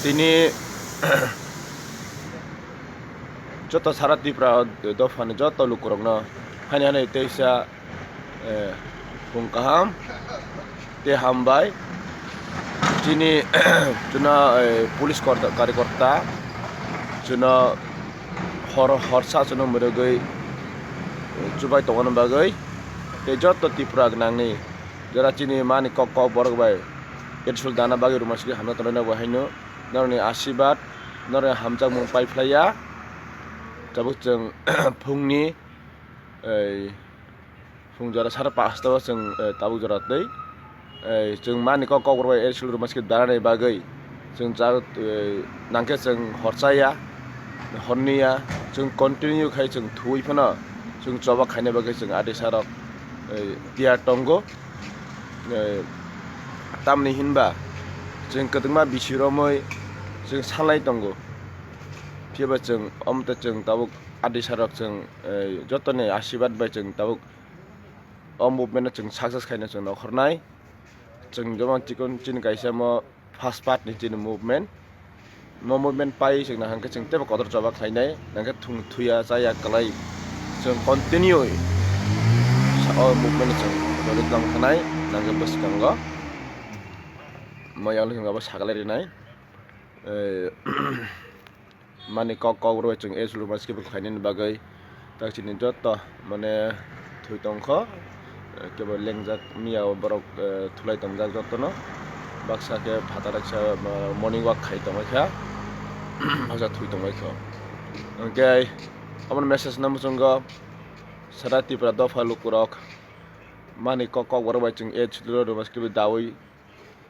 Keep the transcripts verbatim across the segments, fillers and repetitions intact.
Tini joto sara Tripura dophani joto lukurokno hani hani teisa, eh, phung kaham tei hambai. Chini chwngno, eh, police korta, karikorta chwngno hor, horsa chwngno mwrwgwi, eh, chubai tongna bagwi tei joto Tripura gwnangni jora chini mani kok, kok borok bai Erchul dana bagwi Roman script hamna tongnai bo haino norokni asibad, norokni hamjakmung pai phlaiya. Tabuk chwng phungni, ei, phung jora sara pasta o chwng, eh, tabuk jora twi, eh, chwng mani kok, kok borok bai Erchul Roman script dana ni bagwi chwng jak, eh, nangkhe chwng horchaya, horniya, chwng continue khai chwng thuwi phano chwng choba khaina bagwi chwng adi sarok, eh, tiyar tongo. Eh, tamni hinba chwng kwdwkma bisi romwi chwng salnai tongo. Phiya ba chwng omo tei chwng tabuk adi sarok chwng, eh, jotoni asibad bai chwng tabuk o movement no chwng success khaina chwng nokhornai. Chwng jemon chikon chini kaisa mo first part ni chini movement. Mo movement pai chwng nahang khe chwng teibo kotor choba khlainai, nangkhe thung thuya chaya kwlai chwng continue sa-, o movement chwng doli tong khanai, nangkhe bwskango mo yang lwng abo sagalai rinai. Eh, mani kok, kok rw chwng Erchul Roman script khlainani bagwi tak chini joto mane thwi tongkho, eh, kebo lengjak miya borok, eh, thulai tongjak jotono. Baksa khe phataro kisa, eh, morning walk khai tongwi kha, baksa thwi tongwi kho. Hwnkhe omono message no muchungo sara Tripura dopha lukurok mani kok, kok borok bai chwng Erchul Roman script dawi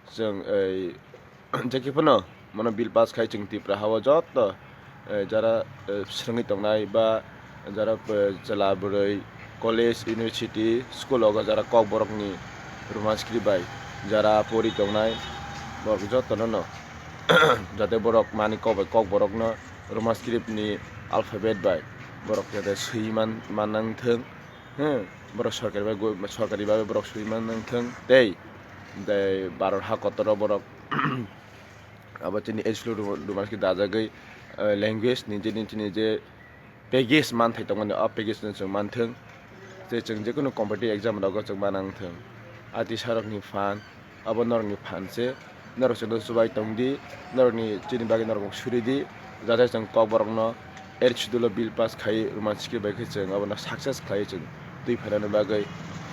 chwng ei jekhe phano mono bill pass khai chwng Tripura hao joto, eh, jara, eh, swrwngwi tongnai ba jara, eh, chwla bwrwi college, university, school o jara kok borokni Roman script bai jara pori tongnai borok jotono no jate borok mani kok bai kok borokno Roman script ni alphabet bai borok jate swi man, man nang thwng. Hmm, borok sorkari bai go-, sorkari bai borok swi man nang thwng tei, tei Bharat ha kotor o borok abo chini Erchul Roman script dajagwi, eh, language ni je, ni chini je package manthai tongmani, o package no chwng manthwng. Tei chwng jekunu competitive exam rogo chwng manang thwng. Ati sarokni phan, abo norokni phan se, norok chwngno chubai tongdi, norokni chini bagwi norok suri di, jate chwng kok borokno Erchul o bill pass khai Roman script bai khe chwng abono success khlai chwng twi phainani bagwi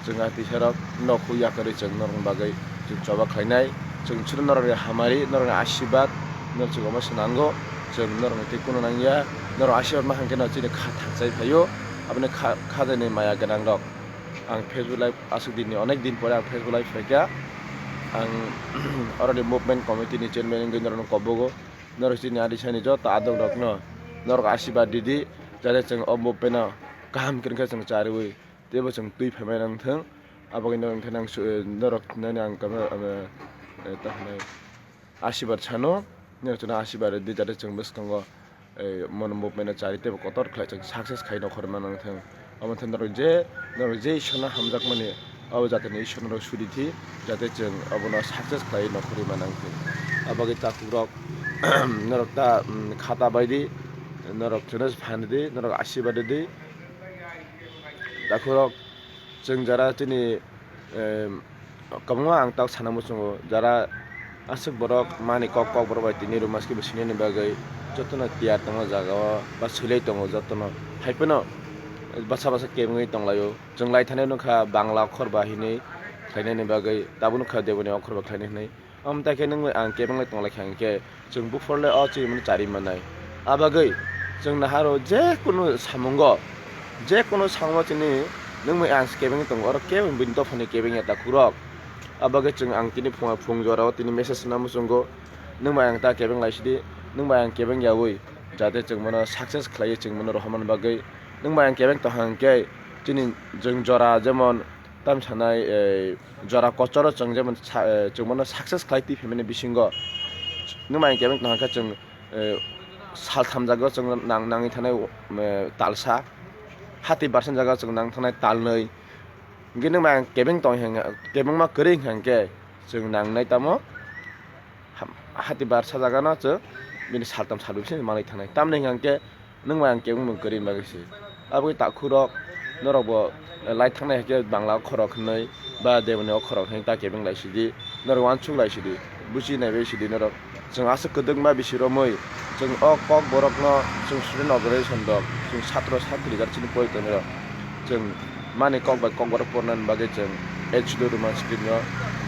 chwng a tisa rok nok hui yakarwi chwng norokni bagwi chwng choba khlainai. Chwng chwngno norokni hamari, norokni asirwad no chwng omo swnango. Chwng norokni tei kunu nangya, norok asirwad ma hwnkhe no chini kha thangsai phaio, aboni kha, kha jaini maya gwnang rok. Ang Facebook live aswk dinni onek din pore ang Facebook live phaikha. Ang oroni movement committee ni chairman wngwi norokno kobogo. Norok chini adi sani joto adong rokno norok asirwad ridi, jate chwng o movement no kaham kwrwngkhe chwng chariwi teibo chwng twi phaimai nang thwng. Aboni norok thani ang su-, norok thani ang kamo, eh, ta hwnwi asirwad sano, norok chwngno asirwad ridi, jate chwng bwskango, eh, mono movement no chari teibo kotor khlai chwng success khai nokhorwi manang thwng. Omo thai norok je, norok je Ishwarno hamjakmani, abo jatini Ishwarno norok suri di, jate chwng abono success khlai nokhorwi manang thwng. Aboni takhuk rok, norok ta, mm, khata bai di, norok chwngno phan di, norok asirwad di. Takhuk rok, chwng jara chini, em, kwbangma ang tak sana muchungo, jara aswk borok mani kok, kok borok bai tini Roman script bo swinani bagwi jotono tiyar tongo jaga o, ba swilai tongo jotono. Hai phano bwsa bwsa kebengwi tonglaio. Chwng lai thani nukha Bangla okhor ba hinwi khlainani bagwi, tabuk nukha Devanagari okhor ba khlainai hinwi. Omo tai khe nwng bai ang kebeng lai tong lai kha hwnkhe, chwng buphor le o chini mani chari mannai. A bagwi chwng naharo je kunu samungo, je kunu samungo chini nwng bai ang se kebeng tongo, oro kebo bini dophani kebeng ya takhuk rok. A bagwi chwng ang tini phung, phung jora o tini message swnam muchungo, nwng bai ang ta kebeng lai sidi, nwng bai ang kebeng yaui, jate chwng bono success khlaiwi chwng bono rohormani bagwi. Nwng bai ang kebeng tong hwnkhe chini chwng jora jemon tam sanai, eh, jora kochoro chwng jemon sa-, eh, chwng bono success khlai twi phaimani bisingo nwng bai kebeng tong kha chwng, eh, sal tham jaga o chwng nang, nangwi thanai, eh, talsa hati barsan jaga o chwng nang thanai talnwi. Hwnkhe nwng bai kebeng tong hwnkhe, kebengma kwrwi hwnkhe chwng nangnai tamo ham-, hati bar sajagano chwng bini saltam salbwi se manwi thangnai. Tamni hwnkhe nwng bai ang kebengmung kwrwi bagwi se. Aboni takhurok norokbo lai thangnai hai khe Bangla khorok hwnwi ba Devanagari khorok hwnwi ta kebeng lai sidi, norok uansuk lai sidi, buchi naibai sidi norok. Chwng aswk kwdwkma bisi romwi chwng o Kokborokno chwng student organization rok, chwng satro satri jar chini pori tongnai rok, chwng mani kok bai Kokborok pornani bagwi chwng H W Roman script no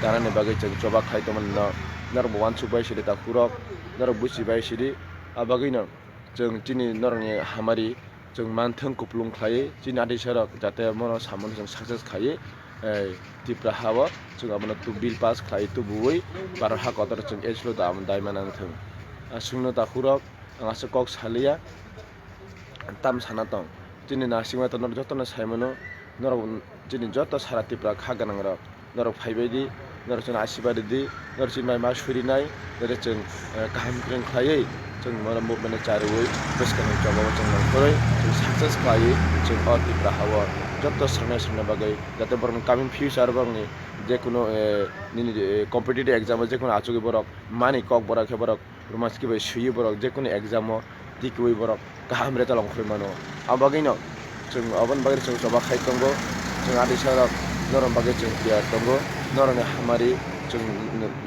danani bagwi chwng choba khai tongmani no norokbo uansuk bai sidi takhurok, norok buchi bai sidi. A bagwino chwng chini norokni hamari chwng manthwng kupulung khlaiwi chini atisarok jate mono samano chwng success khaiwi, eh, Tipra hao chwng abono tu bill pass khlaiwi tubuwi Bharat ha kotor chwng H L O da-, daima nangthwng. Aswkno takhurok ang aswk kok saliya, tam sana tong. Chini naisingma to norok jotono saimano, norok chini joto sara Tipra kha gwnangrok. Norok phaibai di, norok chwngno asirwad rwdi, norok chini bai ma surinai, jate chwng, eh, kaham kwrwng khlaiwi chwng mono movement no charwi bwskangni chobao chwng nongkhorwi chwng success khlaiwi chwng o Tipra hao joto swngnai swngnai bagwi jate borokni coming future borokni jekunu, eh, nini, eh, competitive exam o jekunu achugwi borok mani Kokborok khe borok Roman script bai swiwi borok jekunu exam o tikiwi borok kaham result ongkhorwi mano. Abo bagwino chwng aboni bagwi chwng choba khai tongo, chwng atisarok norokni bagwi chwng tiyar tongo, norokni hamari chwng,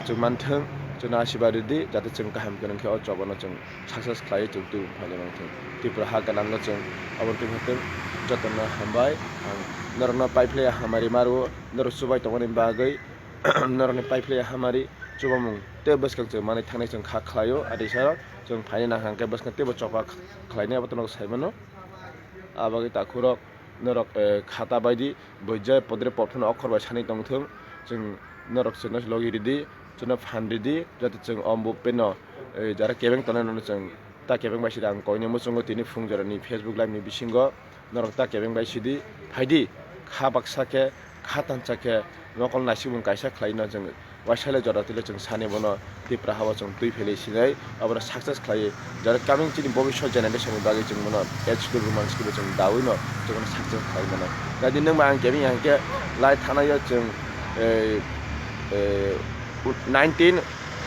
chwng manthwng, chwngno asirwad rwdi, jate chwng kaham kwrwng khe o chobano chwng success khlaiwi chwng tubui phainai mangthwng. Tripura ha gwnangno chwng aboni tubui phaitwng, jotono hambai, ang norokno paiphlaiya hamari maro, norok chubai tongmani bagwi norokni paiphlaiya hamari chubamung tei bwskang chwng manwi thangnai chwng kha khlaio, atisarok. Chwng phaini nang hwnkhe bwskang teibo choba khlainai, abo to nok saimano. Abagwi takhurok norok, eh, khata baidi boija podre pop phano okhor bai sanwi tongthwng. Chwng norok chwngno logi ridi, chwngno phan ridi, jate chwng o movement no, eh, jara kebeng tongnai nono chwng ta kebeng bai sidi ang koine muchungo tini phung jorani Facebook live ni bisingo. Norok ta kebeng bai sidi, phaidi, kha baksa khe, kha tansa khe, mokol naisingmung kaisa khlaino chwng, waisa le jora twi le chwng sani bono Tipra hao chwng twi phelwi sinai, abono success khlaiwi, jora coming chini bobiswt generation ni bagwi chwng bono H W Roman script chwng dawi no chwng bono success khlai mano. Nadi nwng ba ang kebeng ya hwnkhe lai thanaio chwng, eh, eh, nineteen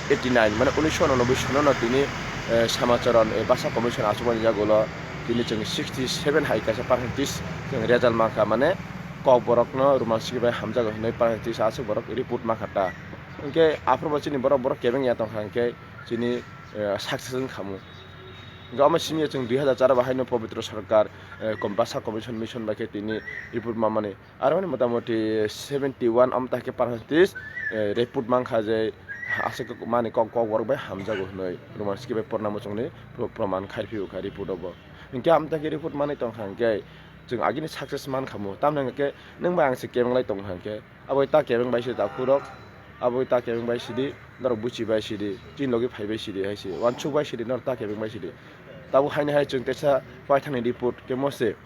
eighty nine, mane unisho unonoboi sono no tini, eh, Samacharan, eh, Basa Commission achukmani yagulo tini chwng sixty seven hai kaisa percentage chwng result mankha, mane Kokborokno Roman script bai hamjago hinwi percentage aswk borok report mankha ta. Hinkhe aphuru bo chini borok, borok kebeng ya tongkha hinkhe chini, eh, success wngkha mu. Hinkhe omo simi chwng dui hazar char bahaino Pabitra Sarkar, eh, kom-, Basa Commission mission bai khe tini report mamani. Aro ni motamoti seventy one amta khe percentage, eh, report mankha je aswk mani kok, Kokborok bai hamjago hinwi Roman script bai porna muchungni pro-, proman khai phiyokha report o bo. Hinkhe amta khe report manwi tongkha hinkhe chwng agini success mankha mu. Tamni hinkhe nwng bai ang se kebeng lai tongkha hinkhe abo ta kebeng bai se takhurok, abo ta kebeng bai sidi, norok buchi bai sidi, chini logi phai bai sidi hai se, uansuk bai sidi, norok ta kebeng bai sidi. Tabuk haino hai chwng teisa paithakni report khe mo se.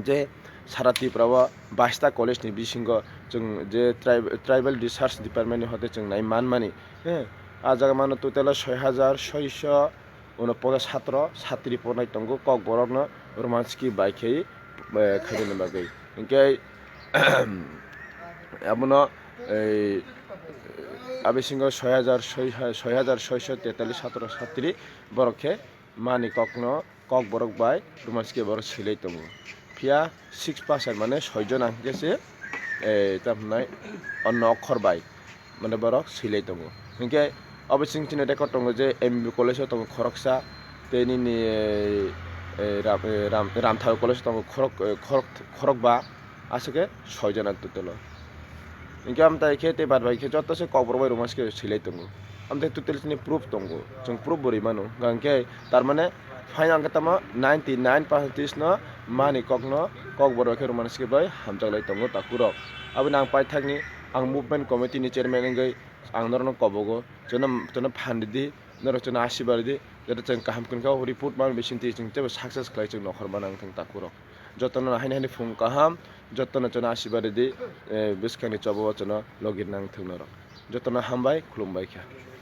Je sara Tripura o baista college ni bisingo chwng je trib-, tribal research department ni hote chwng nai manmani, he, a jaga mano total o soi hajar soiso unopochas satro satri pornai tongo Kokborokno Roman script bai khe, eh, khainani bagwi. Hinkhe abono, eh, abisingo soi hajar soi ha-, soi hajar soiso tetallis satro satri borok khe mani kokno Kokborok bai Roman script borok swilai tongo. Phiya six percent mane soi jon ang khe se, eh, tamo hwnai onno okhor bai mane borok swilai tongo. Hinkhe obo chwng chini record tongo je M B B college o tongo khoroksa, tei nini, eh, Ram-, eh, Ram-, Ramthao college o tongo khorok, eh, khorok, khorokba. Aswk khe soi jona total o. Hinkhe amtai khe tei bad bai khe joto se Kokborok bai Roman script swilai tongo. Amtai total chini proof tongo, chwng proof bo rwi mano. Hwnkhe tar mane final hwnkhe tamo ninety nine percentage no mani kokno Kokborok khe Roman script bai hamjaklai tongo takhurok. Aboni ang paithakni ang movement committee ni chairman wngwi ang norokno kobogo, chwngno, chwngno phan ridi, norok chwngno asirwad ridi, joto chwng kaham kwrwngkha o report mani bisingtwi chwng teibo success khlai chwng nokhorma nangthwng takhurok. Jotono haino haino phung kaham, jotono chwngno asirwad ridi, eh, bwskangni chobao chwngno logi nangthwng norok. Jotono hambai, khulumbai kha.